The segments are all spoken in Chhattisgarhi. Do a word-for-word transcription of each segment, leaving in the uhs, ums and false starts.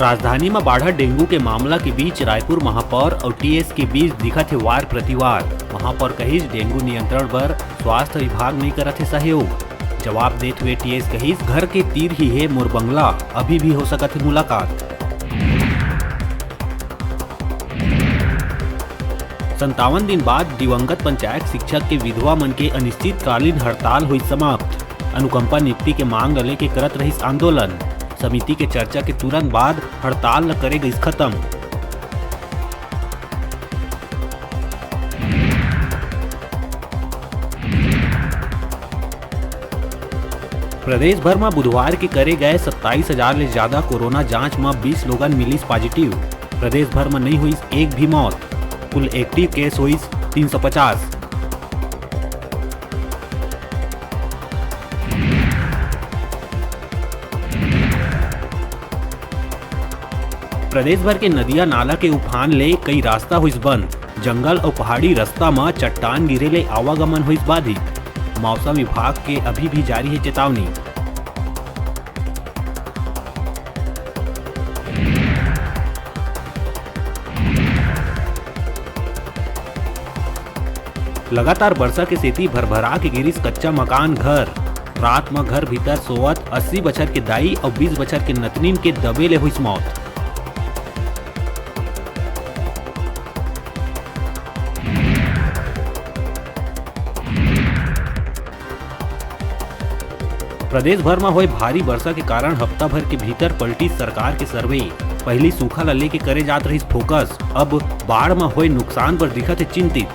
राजधानी म बाढ़त डेंगू के मामला के बीच रायपुर महापौर अउ टीएस के बीच दिखत हे वार प्रतिवार। महापौर कहिस, डेंगू नियंत्रण बर स्वास्थ्य विभाग नइ करत हे सहयोग। जवाब देत हुए टीएस कहिस, घर के तीर ही हे मोर बंगला, अभी भी हो सकत हे मुलाकात। संतावन दिन बाद दिवंगत पंचायत शिक्षक के विधवा मन के अनिश्चितकालीन हड़ताल होइस समाप्त। अनुकंपा नियुक्ति के मांग ल लेके करत रहिस आंदोलन। समिति के चर्चा के तुरंत बाद हड़ताल ल करे गइस खत्म। प्रदेश भर म बुधवार के करे गए सत्ताईस हजार ले ज्यादा कोरोना जांच म बीस लोगन मिलिस पॉजिटिव। प्रदेश भर म नइ होइस एक भी मौत। कुल एक्टिव केस होइस तीन सौ पचास। प्रदेश भर के नदिया नाला के उफान ले कई रास्ता होइस बंद। जंगल अउ पहाड़ी रास्ता म चट्टान गिरे ले आवागमन होइस बाधित। मौसम विभाग के अभी भी जारी हे चेतावनी। लगातार बरसा के सेती भरभरा के गिरिस कच्चा मकान घर। रात म घर भीतर सोवत अस्सी बछर के दाई अउ बीस बछर के नतनीन के दबे ले होइस मौत। प्रदेश भर म होए भारी बरसा के कारण हफ्ता भर के भीतर पलटिस सरकार के सर्वे। पहिली सूखा ल लेके करे जात रहिस फोकस, अब बाढ़ म होए नुकसान बर दिखत हे चिंतित।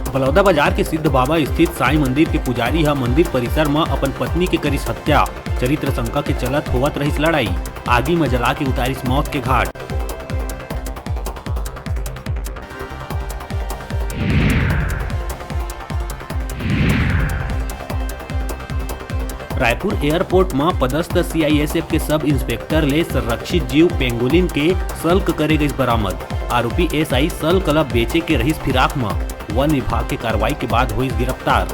बलौदाबाजार के सिद्ध बाबा स्थित साईं मंदिर के पुजारी ह मंदिर परिसर म अपन पत्नी के करिस हत्या। चरित्र शंका के चलत होवत रहिस लड़ाई, आगी म जला के उतारिस मौत के घाट। रायपुर एयरपोर्ट म पदस्थ सीआईएसएफ के सब इंस्पेक्टर ले संरक्षित जीव पेंगोलिन के सल्क करे गइस बरामद। आरोपी एसआई सल्क ल बेचे के रहिस फिराक म। वन विभाग के कार्रवाई के बाद होइस गिरफ्तार।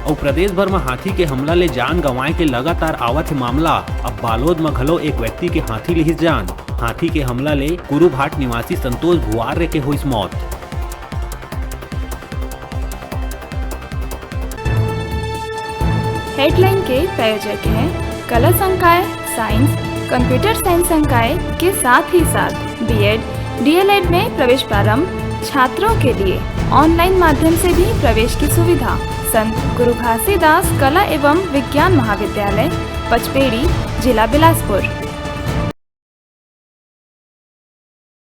अउ प्रदेश भर म हाथी के हमला ले जान गंवाए के लगातार आवत हे मामला। अब बालोद म घलो एक व्यक्ति के हाथी लिहिस जान। हाथी के हमला ले कुरुभाट निवासी संतोष भुआर्य के होइस मौत। हेडलाइन के प्रायोजक हैं कला संकाय, साइंस, कंप्यूटर साइंस संकाय के साथ ही साथ बीएड, डीएलएड में प्रवेश प्रारंभ, छात्रों के लिए ऑनलाइन माध्यम से भी प्रवेश की सुविधा। संत गुरु घासीदास कला एवं विज्ञान महाविद्यालय, पचपेड़ी, जिला बिलासपुर।